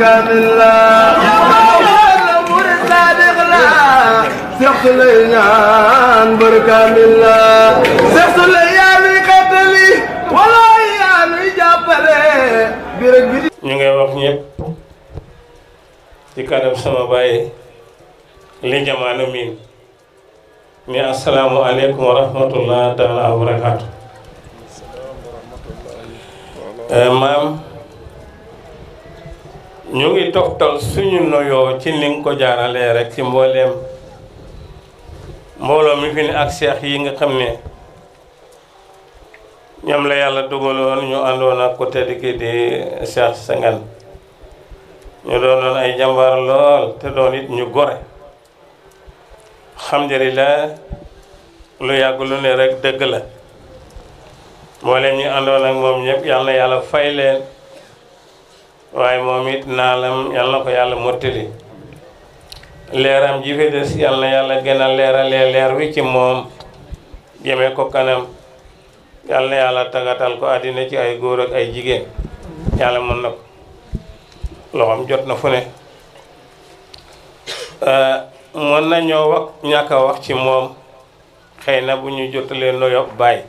kaamil la murid sadiq la Seex Suleymaan mbër kaamil la Seex Suleymaan yi xettali walaay yaa nuy jàppale bi rek bi ñu ngay wax ñëpp ci kanam sama baay li jamaano miin ni assalaamu aleykum wa rahmatullah taala wa barakaatu maam ñu ngi toftal suñu noyoo ci ni nga ko jaaralee rek ci mbooleem mbooloo mi fi ne ak seex yi nga xam ne ñoom la yàlla dugaloon ñu àndoon ak ko tedd ki di Cheikh Sengane ñu doonoon ay jàmbaar lool te doon it ñu gore alhamdulilah lu yàgg lu ne rek dëgg la moo leen ñu àndoon ak moom ñëpp yal na yàlla fay leen waaye moom it naalam yal na ko yàlla mottali leeram ji fi des yal na yàlla gën a leeralee leer wi ci moom jëmee ko kanam yal na yàlla tagatal ko àddina ci ay góor ak ay jigéen yàlla mën na ko loxoom jot na fu ne mën nañoo wax ñàkk a wax ci moom xëy na bu ñu jotalee noyo baay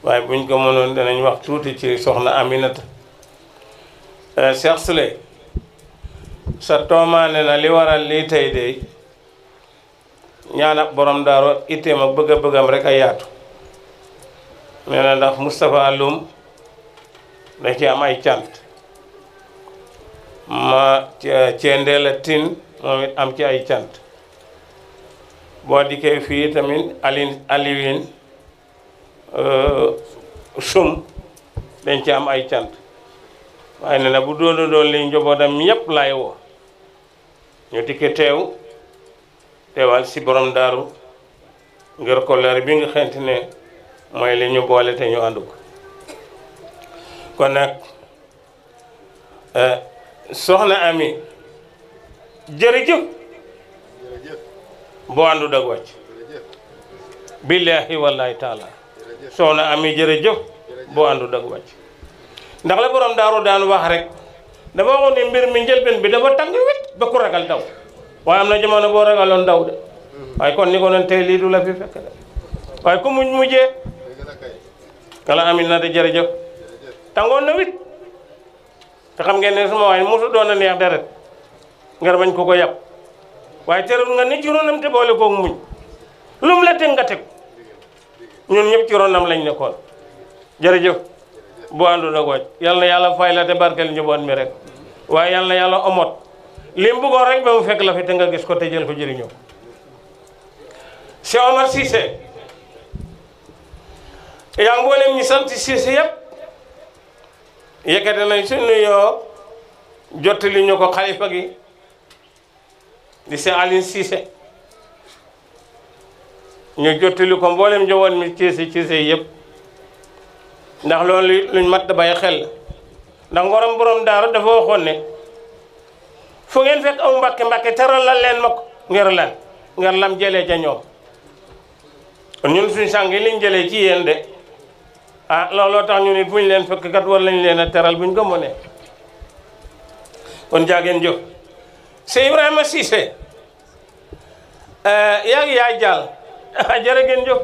waaye buñ ko mënoon danañ wax tuuti ci soxna Aminata Cheikh Souley sa toomaane na li waral lii tey de ñaanab borom daaro itteem ak bëgg-bëggam rek a yaatu nee na ndax Moustapha Loum da ci am ay cant ma Thiendella Tine moom it am ci ay cant boo dikkee fii tamit Aliwin Sum dañ ci am ay cant waaye nee na bu doon li njabootam yépp laay woo ñu dikkee teewal si borom daaru ngir ko leer bi nga xamante ne mooy li ñu boole te ñu ànd ko kon nag soxna Ami jërëjëf boo àndu dag wàcc billaahi wallaahi taala soxna Ami jërëjëf boo àndu dag wàcc ndax la borom daaru daan wax rek dafa waxoon ne mbir mi njëlbeen bi dafa tàng wet ba ku ragal daw waaye am na jamono boo ragaloon daw de waaye kon ni ko noon tey lii du la fi fekk de waaye ku muñ mujjee kala Amin na de jërëjëf tàngoon na wit te xam ngeen ne sama waay mosu doon a neex deret nga bañ ko yàpp waaye terul nga ni ci ronam te boole koog muñ lu mu la teg nga teg ñun ñëpp ci ronam lañ nekkoon jërëjëf bu àndu nag wàcc yal na yàlla fay la te barkeel njaboot mi rek waaye yal na yàlla omot lim bëggoon rek ba mu fekk la fi te nga gis ko te jël ko jëriñoo Cheikh Omar Cissé yaa ngi mboolem ñi sant Cissé yëpp yëkkate nañ suñu nuyoo jottali ñu ko xalifa gi di Cheikh Aline Cissé ñu jottali ko mboolem njaboot mi Cissé yëpp ndax loolu luñ mat da bàyyi xel ndax ngorom borom daaru dafa waxoon ne fu ngeen fekk aw mbàkke teral la leen ma ko ngir lam jëlee ca ñoom kon ñun suñu sàng yi liñ jëlee ci yéen de ah looloo tax ñu nit buñ leen fekk kat war lañ leen a teral buñ ko mënee kon jaageen jëf Cheikh Ibrahima Cissé yaa ngi yaay jàll jërë ngeen jëf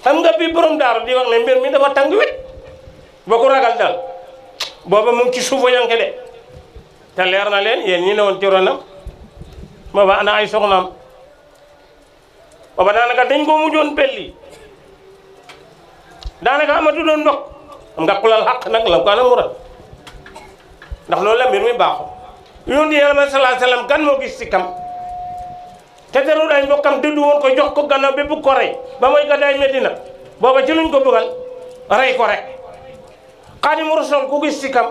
xam nga bi borom daaru di wax ne mbir mi dafa tàng wet ba ku ragal dal booba mu ngi ci suufu yanke de te leer na leen yéen ñi ne woon ci ronam booba ana ay soxnaam booba daanaka dañ ko mujjoon belli daanaka amatu doon ndox am nga xulal xaq nag la ko ana murat ndax loolu la mbir mi baaxul yoon yàlla sallallahu alayhi wasallam kan moo gis ci kam te terul ay mbokkam dëddu woon ko jox ko gannaaw ba bu ko rey ba mooy gàddaay Medina booba ci luñ ko bëggal rey ko rek Xaadimu Rasuul ku gis ci kam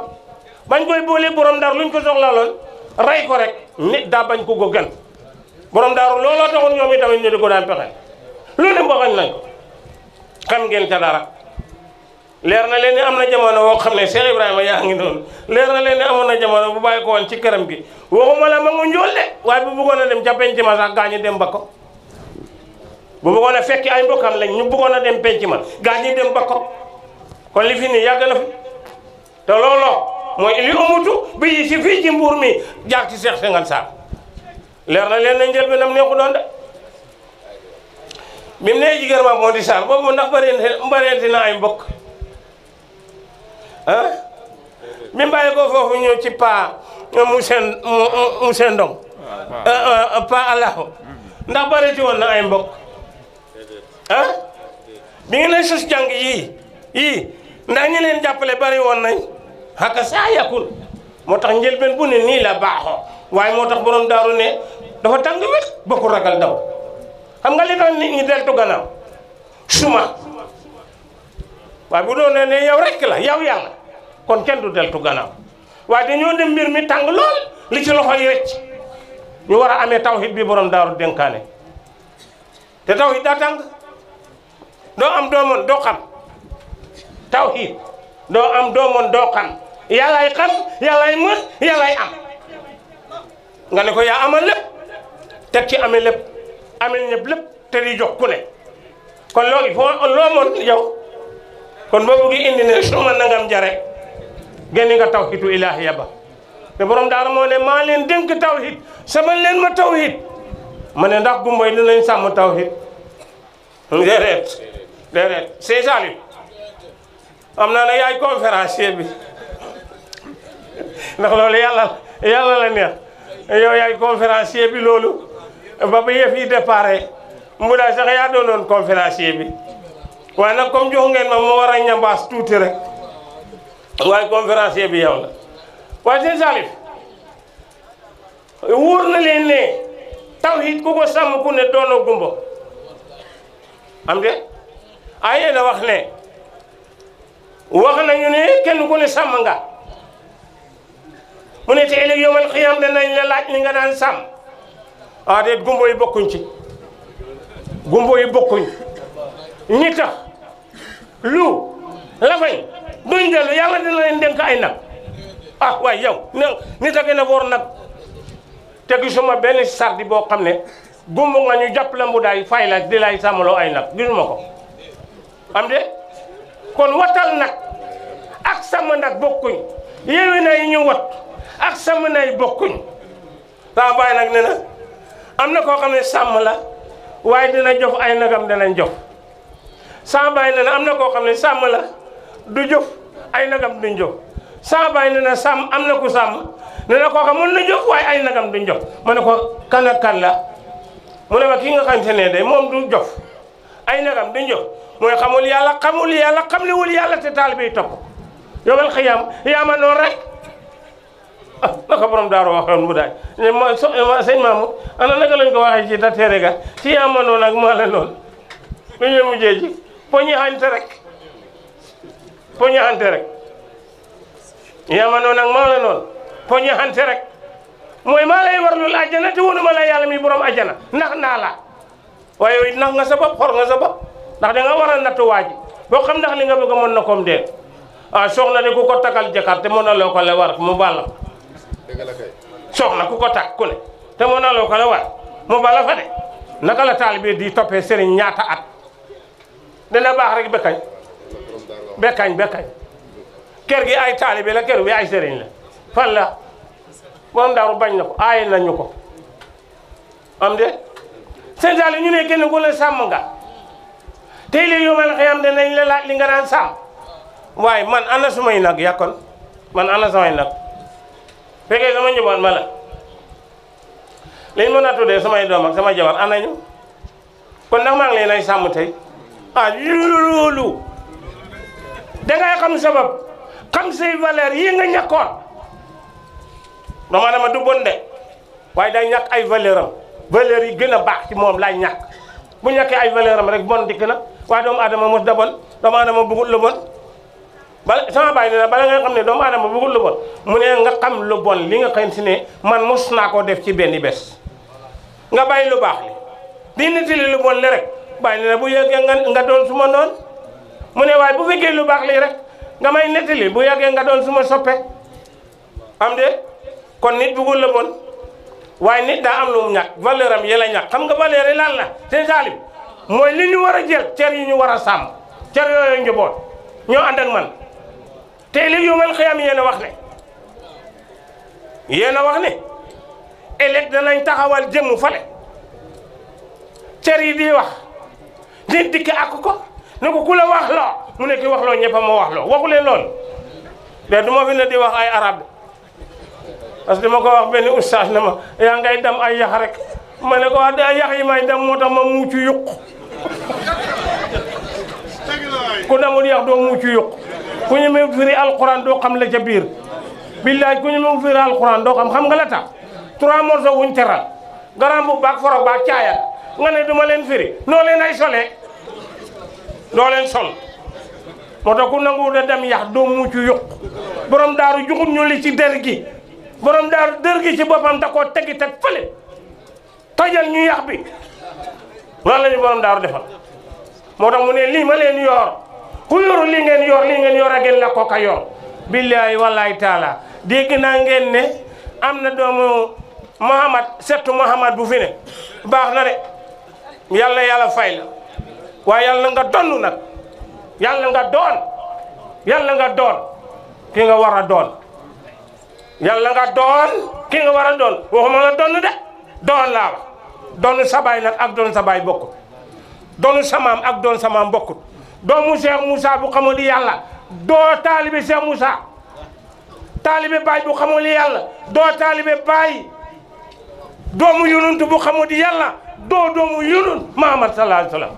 bañ koy boolee borom daar luñ ko soxlaaloon rey ko rek nit daa bañ ko ko gën borom daaru looloo taxoon ñoom itamit ñu di ko daan pexe loolu mboxañ nañ ko xam ngeen ca dara leer na leen ni am na jamono woo xam ne Cheikh Ibrahima yaa ngi noonu leer na leen ni amoon na jamono bu bàyyi ko woon ci këram gi waxuma la ma ngu njool de waaye bu bëggoon a dem ca penc ma sax gaañi dem ba ko bu bëggoon a fekki ay mbokkam lañ ñu bëggoon a dem penc ma gaañi dem ba ko kon li fi nii yàgg na fi te looloo mooy li amutu bi yi si fii ci mbuur mi jaar ci Cheikh Senghane Sarr leer na leen na njël bi nam neexu doon de bi mu nee jigéen ma moo di Sarr boobu ndax bëreenti na ay mbokk ah bi mu bàyyi ko foofu ñëw ci pa monsieur Ndong pa Allahu ndax bëreeti woon na ay mbokk ah bi ngi ne sus jàng yii ndax ñi leen jàppale bari woon nañ xaka saa yakul moo tax njëlbeen bu ne nii la baaxoo waaye moo tax borom daaru ne dafa tàng wét bokku ragal daw xam nga li tax nit ñi deltu gannaaw suma waaye bu doon ne yow rek la yow yàlla kon kenn du deltu gannaaw waaye dañoo dem mbir mi tàng lool li ci loxo yi rëcc ñu war a amee tawhid bi borom daaru dénkaane te tawhid daa tàng doo am doo mën doo xam tawhid doo am doo mën doo xam yàllaay xam yàllaay mën yàllaay am nga ne ko yaa amal lépp teg ci amee lépp amel ñëpp lépp te di jox ku ne kon loolu loo mën yow kon boo bëgg indi ne suma nangam jare génn nga tawhidu ilaahiya ba te borom daara moo ne maa leen dénk tawhid sama leen ma tawhid ma ne ndax gumboy dinañ sàmm tawhid déedéet c'est Salif am naa ne yaay conférencier bi ndax loolu yàlla la neex yow yaay conférencier bi loolu ba yëf yi déparé mu daal sax yaa doonoon conférencier bi waaye nag comme jox ngeen ma war a ñambaas tuuti rek waaye conférencier bi yow la waaye c'est Salif wóor na leen ne tawhid ku ko sàmm ku ne doonoo gumba am de ay na wax nañu ne kenn ku ne sàmm nga mu ne te ëllëg yawmal xiyaam danañ la laaj li nga daan sàmm déet gumbo yi bokkuñ ci gumbo yi bokkuñ ñi tax lu lafañ duñ dellu yàlla dina leen dénk ay nag waaye yow nit a gën a woor nag te gisuma benn sardi boo xam ne gumbo nga ñu jàpp la mbudaay fay la di lay sàmmaloo ay nag gisuma ko am de kon watal nag ak sàmm nag bokkuñ yéwi na yi ñu wat ak sàmm nay bokkuñ saa bàyyi nag ne na am na koo xam ne sàmm la waaye dina jof ay nagam dinañ jof saa bàyyi ne na am na koo xam ne sàmm la du jof ay nagam duñ jof saa bàyyi ne na sàmm am na ku sàmm ne na koo xam mën na jof waaye ay nagam duñ jof ma ne ko kan ak kan la mu ne ma kii nga xamante ne de moom du jof ay nagam duñ jof mooy xamul yàlla xamliwul yàlla te taalibe yi topp yowal xiyaam yaa ma noonu rek naka borom daaru waxoon mu daay sëñ Mamour ana naka lañ ko waxee ci ta téere ga ci yaa ma noonu ak maa la noonu lu ñu mujjee ji poñi xante rek yaa ma noonu ak maa la noonu poñi xante rek mooy maa lay warlul àjjana te wonuma la yàlla mi borom àjjana ndax naa la waaye yow it nax nga sa bopp xor nga sa bopp ndax da nga war a nattu waa ji boo xam ndax li nga bëgg mën na koom déet soxna de ku ko takkal jëkkër te mën a loo ko le war mu balla soxna ku ko takk ku ne te mën a loo ko le war mu balla fa de naka la taalibe di toppee sëriñ ñaata at dina baax rek bekkañ kër gi ay taalibe la kër bi ay sëriñ la fan la moom daaru bañ na ko aaye nañu ko am de seen taali ñu ne kenn ku ne sàmm nga tey li yomal xëyam danañ la laaj li nga daan sàmm waaye man ana sumay nag yàkkoon man ana samay nag fekkee sama njaboot ma la liñ mën a tuddee samay doom ak sama jabar anañu kon ndax maa ngi leen ay sàmm tey loolu dangay xam sabab xam say valeur yi nga ñàkkoon doomu aadama du bon de waaye day ñàkk ay valeur am valeur yi gën a baax ci moom laay ñàkk bu ñàkkee ay valeur am rek bon dikk na waaye doomu aadama mos da bon doomu aadama bëggul lu bon bala sama bàyyi ne bala nga xam ne doomu aadama bëggul lu bon mu ne nga xam lu bon li nga xam si ne man mos naa koo def ci benn bés nga bàyyi lu baax li di nettali lu bon li rek bàyyi ne bu yàggee nga doon suma noon mu ne waaye bu fekkee lu baax li rek nga may nettali bu yàggee nga doon suma soppe am de kon nit bëggul lu bon waaye nit daa am lu mu ñàkk valeur am yëla ñàkk xam nga valeur yi lan la seen Salif mooy li ñu war a jël cër yi ñu war a sàmm cër yooyu njaboot ñoo ànd ak man tey li yomal xiyam yéen a wax ne yéen a wax ne ëllëg danañ taxawal jëmm fale cër yi di wax nit dikk ak ko ne ko ku la wax loo mu ne ki wax loo ñëpp a ma wax loo waxu leen lool de du ma fi ne di wax ay arab parce que dama ko wax benn oustaz ne ma yaa ngay dem ay yax rek ma ne ko wax de ay yax yi may dem moo tax ma muucu yuq ku demul yax doo muucu yuq ku ñu me firi alquran doo xam la ca biir billaay ku ñu me firi alquran doo xam nga la tax 3 morceaux wuñ teral garam bu baak forog baak caayat nga ne duma leen firi noo leen ay solee doo leen sol moo tax ku nangu da dem yax doo muucu yuq borom daaru juxut ñu li ci der gi borom daaru dër gi ci boppam da koo tegi teg fële tojal ñu yax bi loolu la ñu borom daaru defal moo tax mu ne lii ma leen yor ku yoru li ngeen yor a ngeen la ko ka yor billahi wallahi taala dégg naa ngeen ne am na doomu Muhammad settu Muhammad bu fi ne baax na de yàlla fay la waaye yàlla nga donn nag yàlla nga doon ki nga war a doon yàlla nga doon ki nga war a doon waxuma la donn de doon laa wax doon sabaay nag ak doon sabaay bokkut doon samaam ak doon samaam bokkut doomu Cheikh Moussa bu xamul di yàlla doo taalibe Cheikh Moussa taalibe baay bu xamul di yàlla doo taalibe baay doomu yonent bu xamul di yàlla doo doomu yonent Muhammad sallallahu alayhi wa sallam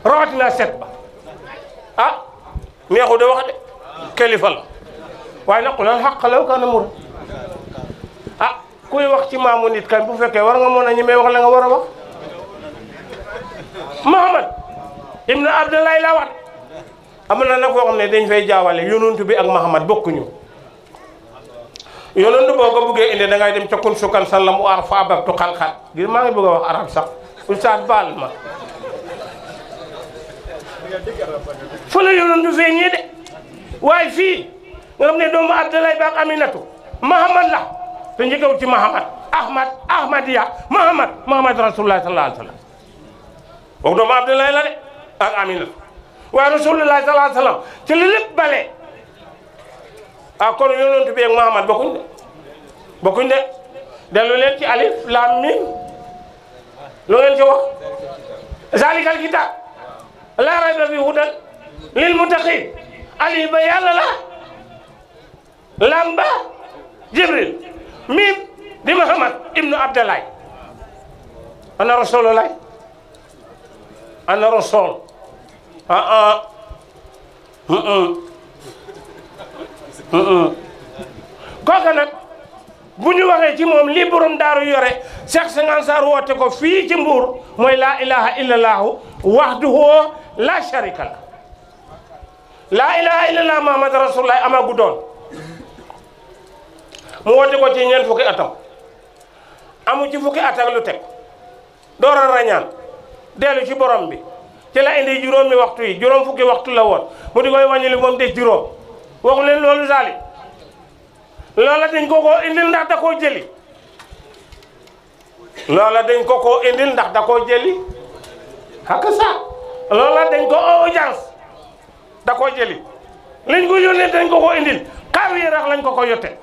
rawatina set ba ah neexu de wax de kilifa la waaye nag ku la xaq law kana mur ah kuy wax ci maamu nit kan bu fekkee war nga mën a ñemee wax la nga war a wax Muhammad ibnu Abdullahi la wax am na nag foo xam ne dañ fay jaawale yonent bi ak Muhammad bokkuñu yonent boo ko buggee indi da ngay dem ca kun sukan sallam u ar fa babtu xalxat gis maa ngi bëgg a wax arab sax oustaz baal ma fa la yonent feeñee de waaye fii nga xam ne doomu Abdullahi ba ak Aminatu Muhammad la te njëkkew ci Muhammad Ahmadiya Muhammad rasulullah sallallahu alayhi wa sallam boobu doomu Abdullahi la de ak Aminatu waaye rasulullah sallallahu alayhi wa sallam ci li lépp bale kon yonent bi ak Muhammad bokkuñ de dellu leen ci alif lam mim lu ngeen ci wax zalikal kitab la rayba fi hudan lil muttaqin alif ba yàlla la lam ba Jibril mim di Muhammad ibnu Abdullahi ana rasulullah ana rasul kooka nag bu ñu waxee ci moom li borom daaru yore Cheikh Senghane Sarr woote ko fii ci Mbuur mooy laa ilaha illallahu wahdahu la sharika la laa ilaha illallah Muhammad rasulullah amagu doon mu woote ko ci ñeent fukki atam amu ci fukki at ak lu teg door a rañaan dellu ci borom bi ci la indi juróomi waxtu yi juróom fukki waxtu la woon mu di koy wàññi li moom des juróom waxu leen loolu saali loola dañ ko koo indil ndax da koo jëli loola dañ ko koo indil ndax da koo jëli haka sa loola dañ ko audience da koo jëli liñ ko yónnee dañ ko koo indil xaaw yi rax lañ ko ko yotte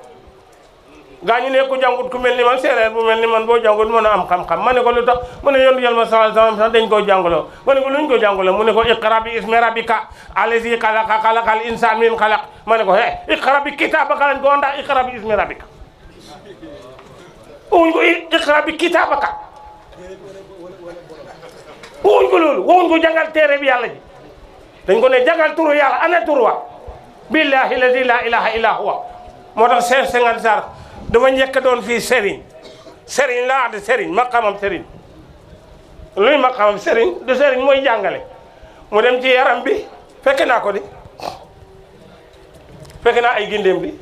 gaa ñu ne ku jàngut ku mel ni man séeréer bu mel ni man boo jàngut mën a am xam-xam ma ne ko lu tax mu ne yoon yàlla sallallahu alayhi wasallam dañ koo jàngaloo ma ne ko luñ ko jàngaloo mu ne ko iqra bi ismi rabbika allazi xalaqa xalaqal insana min xalaq ma ne ko iqra bi kitabaka lañ ko ndax iqra bi ismi rabbika wuñ ko iqra bi kitabaka wuñ ko loolu wuñ ko jàngal téere bi yàlla ji dañ ko ne jàngal turu yàlla ana turu wa billahi allazi la ilaha illa huwa moo tax Cheikh Senghane Sarr dafa njëkk doon fii Serigne laa wax de Serigne maqamam Serigne luy maqamam Serigne du Serigne mooy jàngale mu dem ci yaram bi fekk naa ko di fekk naa ay gindeem bi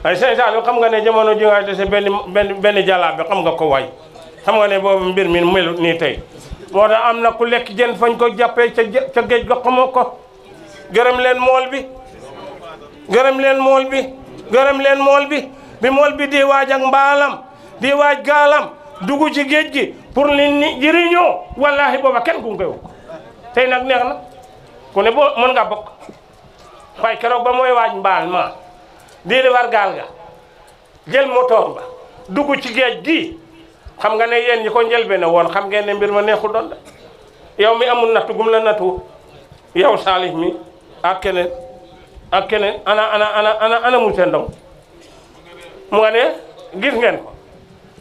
ay Sénégal xam nga ne jamono ji nga dese benn jàllaa bi xam nga ko waay xam nga ne boobu mbir mi melut nii tey moo tax am na ku lekk jën fañ ko jàppee ca géej ga xamoo ko gërëm leen mool bi bi mool bi di waaj ak mbaalam di waaj gaalam dugg ci géej gi pour nit ñi jëriñoo wallahi booba kenn ku koy wax tey nag neex na ku ne boo mën nga bokk waaye keroog ba mooy waaj mbaal ma di defar gaal ga jël motoor ba dugg ci géej gi xam nga ne yéen ñi ko njëlbéen woon xam ngeen ne mbir ma neexul doon de yow mi amul nattu gum la nattu yow Salih mi ak keneen ana monsieur Ndong mu nga ne gis ngeen ko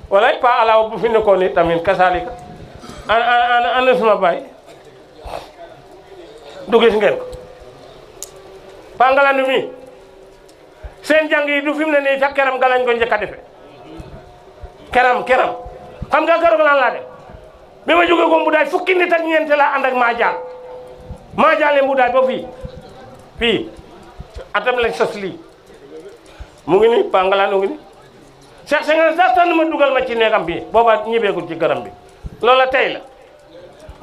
wala pa alaaw bu fi nekkoon ni tamit kasaalika ana suma baay du gis ngeen ko pa Ngalandu mi seen jàng yi du fi mu ne nii sax keram galañ ko njëkk a defe keram xam nga keroog lan laa def bi ma jógee ko Mbudaay fukki nit ak ñeent laa ànd ak maa jaale Mbudaay ba fii atam lañ sos lii mu ngi ni pa Ngalandu ngi ni Cheikh Senghane sax tànn ma dugal ma ci néegam bi booba ñibeegul ci garam bi loola tey la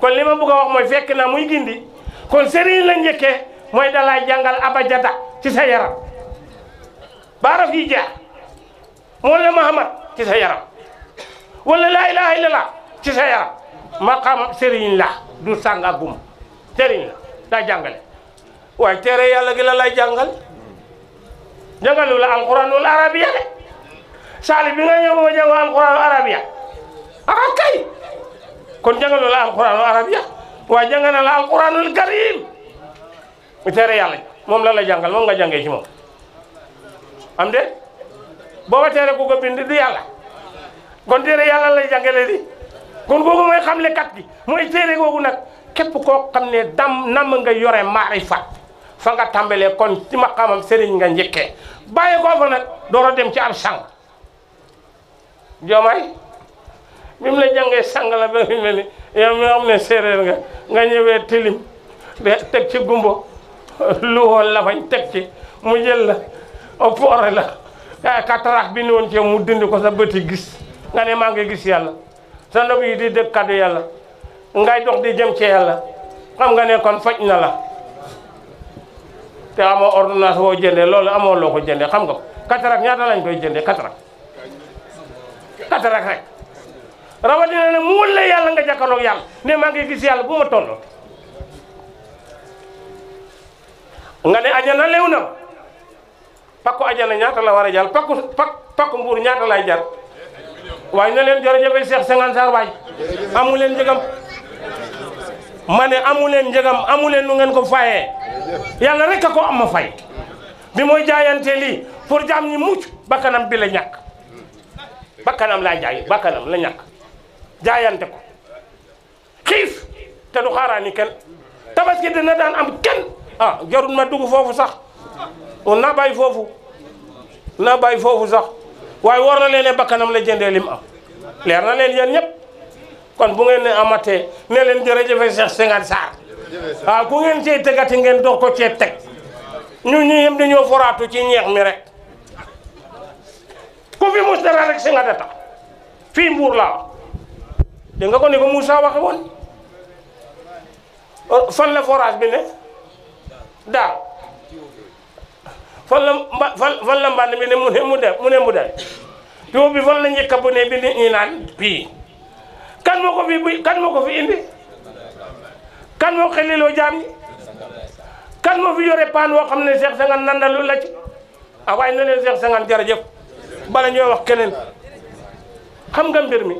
kon li ma bëgg a wax mooy fekk na muy gindi kon sëriñ la njëkkee mooy dalay jàngal abajada ci sa yaram baaraf yi jaar wala Muhammad ci sa yaram wala laa ilaha illallah ci sa yaram maqaam sëriñ la du sànga gum sëriñ la daa jàngale waaye téere yàlla gi la lay jàngal jàngalu la alquranul arabiya de Salih bi nga ñëw ba jàng alquranul arabiya kay kon jàngalu la alquranul arabiya waaye jàng na la alquranul karim mu téere yàlla moom la jàngal moom nga jàngee ci moom am de booba téere ku ko bind du yàlla kon téere yàlla lay jàngale di kon googu mooy xamle kat gi mooy téere googu nag képp koo xam ne nam nga yore maarifa fa nga tàmbalee kon ci maqaamam sëriñ nga njëkkee bàyyi ko fa nag door a dem ci ab sang Diomaye bi mu la jàngee sang la ba fi mel ni yow mi xam ne séeréer nga ñëwee tilim de teg ci gumbo lu woon la fañ teg ci mu jël la foore la cataracte bi ni woon ci mu dindi ko sa bëti gis nga ne maa ngi gis yàlla sa ndox yi di dëkk kaddu yàlla ngay dox di jëm ci yàlla xam nga ne kon faj na la te amoo ordonnance woo jëndee loolu amoo loo ko jëndee xam nga ko cataracte ñaata lañ koy jëndee cataracte rek rawatina ne mu wëlle yàlla nga jàkkaarloog yàlla ne maa ngi gis yàlla bu ma tolloo nga ne ajana lew na pakku ajana ñaata la war a jar pakku mbuur ñaata lay jar waaye na leen jërëjëf Cheikh Senghane Sarr waay amu leen njëgam ma ne amu leen njëgam amu leen nu ngeen ko fayee yàlla rek a ko am ma fay bi mooy jaayante lii pour jaam ñi mucc bakkanam bi la ñàkk bakkanam laa jaay bakkanam la ñàkk jaayante ko xiif te du xaaraani kenn tabaski dina daan am kenn jarul ma dugg foofu sax naa bàyyi foofu sax waaye war na leen ne bakkanam la jëndee lim am leer na leen yéen ñëpp kon bu ngeen ne amatee ne leen jërëjëf Cheikh Senghane Sarr ku ngeen cee tegati ngeen doog ko cee teg ñu yëm dañoo foraatu ci ñeex mi rek ku fi mus dara rek Senghane tax fii Mbuur laa dégg nga ko ni ko Moussa waxe woon fan la forage bi ne daal fan la mbànd bi ne mu ne mu day tuyau bi fan la njëkk bu ne bi nit ñi naan bii kan moo ko fi indi kan moo xeliloo jaam ñi kan moo fi yore paan woo xam ne Cheikh Senghane nandalu la ci waaye na leen Cheikh Senghane jërëjëf bala ñooy wax keneen xam nga mbir mi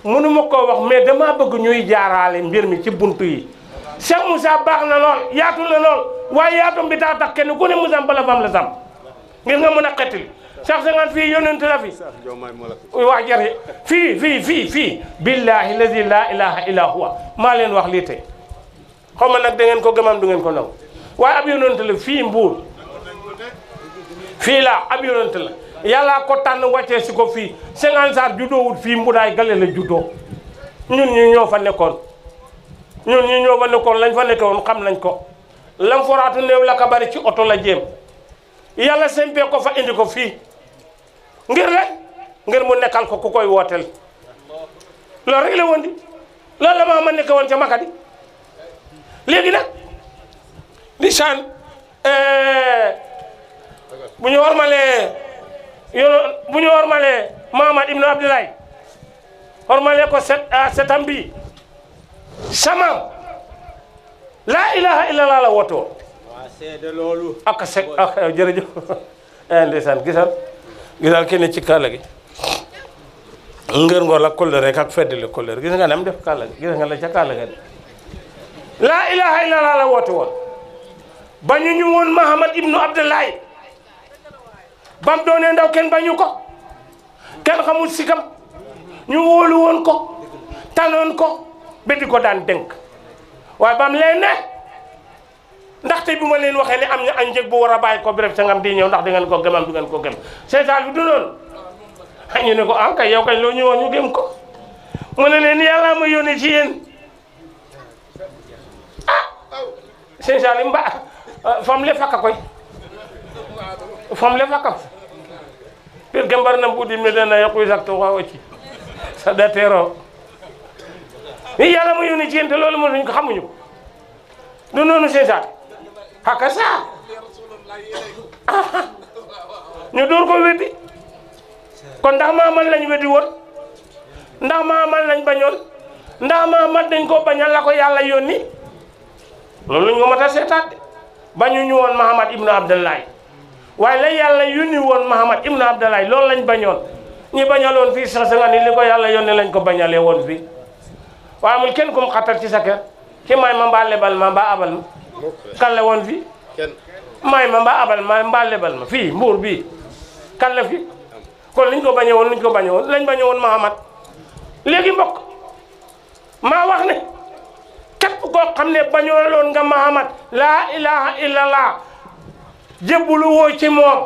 mënu ma koo wax mais dama bëgg ñuy jaaraale mbir mi ci buntu yi Cheikh Moussa baax na lool yaatu na lool waaye yaatum bi tax kenn ku ne Moussa bala fam la sam ngir nga mën a xettali Cheikh Senghane fii yonent la fi waa jërë fii billahi lazi la ilaha illa huwa maa leen wax lii tey xaw ma nag da ngeen ko gëmam du ngeen ko naw waaye ab yonent la fii Mbuur fii laa ab yonent la yàlla ko tànn wàccee si ko fii Senghane Sarr juddoowut fii Mbudaay gale la juddoo ñun ñi ñoo fa nekkoon lañ fa nekkoon xam nañ ko lam foraatu néew la ka bari ci oto la jéem yàlla sempee ko fa indi ko fii ngir mu nekkal ko ku koy wooteel loolu rek la woon di loolu la ma nekk woon ca Makka di léegi nag di saan bu ñu wormalee Mahamad Ibn Abdoulaye wormalee ko setam bi samam laa ilaha illallah la wootoo seede loolu ak jërëjëf ndeysaan gisal gisal kenn ci kaala gi ngër ngoo la kollëre rek ak feddali kollëre gis nga nem def kaala gi gis nga la ca kaala ga de laa ilaha illallah la woote woon bañu ñu woon Mahamad ibnu Abdullahi bam doonee ndaw kenn bañu ko kenn xamul sikam ñu wóolu woon ko tanoon ko ba di ko daan dénk waaye bam leen ne ndaxte bu ma leen waxee ne am na añ njëg bu war a bàyyi ko bref sangam di ñëw ndax di ngeen ko gëmam du ngeen ko gëm seetaan bi du noonu ñu ne ko ah kay yow kay loo ñëwoon ñu gëm ko mu ne leen yàlla ma yónnee ci yéen ah seetaan yi fam le fakka koy fam le fakka pir gembar na mbudi mi dana yaquy sakto wa ci sa datero ni yàlla ma yónnee ci yéen te loolu mënuñ ko xamuñu ko du noonu seetaan haka sa ñu door ko weddi kon ndax Mahamad lañ weddi woon ndax Mahamad lañ bañoon ndax Mahamad dañ ko bañal la ko yàlla yónni loolu ñu ko mat a seetaat de bañu ñu woon Mahamad ibnu Abdullahi waaye la yàlla yónni woon Mahamad ibnu Abdullahi loolu lañ bañoon ñi bañaloon fii sax nga ni li ko yàlla yónni lañ ko bañalee woon fii waaye amul kenn kum xatal ci sa kër ci may ma mbaa lebal ma mbaa abal ma kan la woon fii may ma mbaa abal ma mbaa lebal ma fii mbuur bii kan la fi kon liñ ko bañe woon lañ bañe woon Mahamad léegi mbokk maa wax ne képp koo xam ne bañoo loon nga Mahamad laa ilaha illallah jébbulu woo ci moom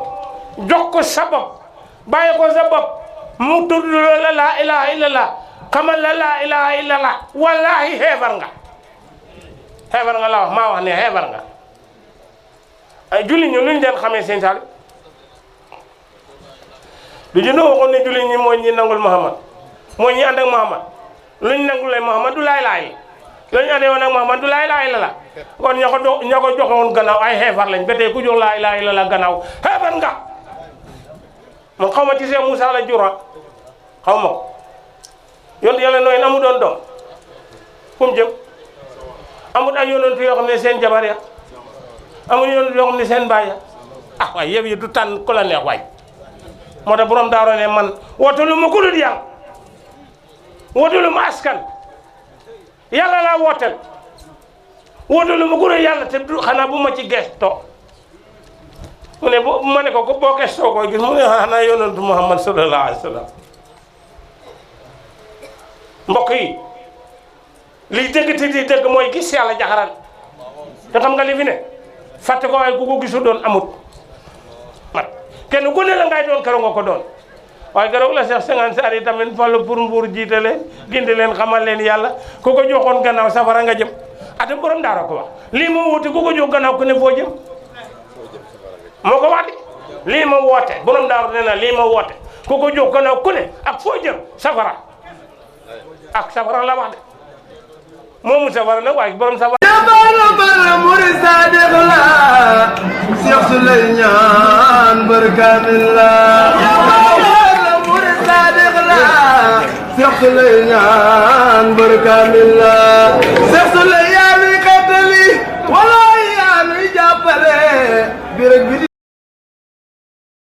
jox ko sa bopp bàyyi ko sa bopp mu tudd loola laa ilaha illallah xamal la laa ilaha illallah wallahi xeefar nga la wax maa wax ne xeefar nga ay julli ñu luñ leen xamee seen saal du ñu waxoon ne julli ñi mooy ñi nangul Muhammad mooy ñi ànd ak Muhammad luñ nangul Muhammad du laay laay luñ àndee woon ak Muhammad du laay laay la kon ña ko joxe woon gannaaw ay xeefar lañ ba tey ku jox laa ilaha illallah gannaaw xeefar nga man xaw ma ci Seex Musaa la jura xaw ma ko yoon yàlla nooy amu doon doom fu mu jëm amul ay yonent yoo xam ne seen jabar ya amul yonent yoo xam ne seen baay ya ah waaye yow yi du tànn ku la neex waay moo tax borom daaro ne man wootalu ma ku dul yàlla wootalu ma askan yàlla laa wootel wootalu ma ku dul yàlla te du xanaa bu ma ci gestoo mu ne bu ma ne ko boo gestoo koy gis mu ne xanaa yonentu Muhammad sallallahu alayhi wa sallam mbokk yi liy dëgg te di dëgg mooy gis yàlla jaxaral te xam nga li fi ne fàtte ko waaye ku ko gisu doon amut mat kenn ku ne la ngay doon keroog nga ko doon waaye keroog la Cheikh Senghane Sarr yi tamit fallu pour mbuur jiite leen gindi leen xamal leen yàlla ku ko joxoon gannaaw safara nga jëm ate borom daara ko wax lii ma woote ku ko jox gannaaw ku ne foo jëm moo ko wax de lii ma woote borom daara nee na lii ma woote ku ko jox gannaaw ku ne ak foo jëm safara ak safara la wax de moomu safara nag waaye borom safara jabal bal murid sadiq la Cheikh Souleymane barkamil la jabal murid sadiq la Cheikh Souleymane barkamil la Cheikh Souleymane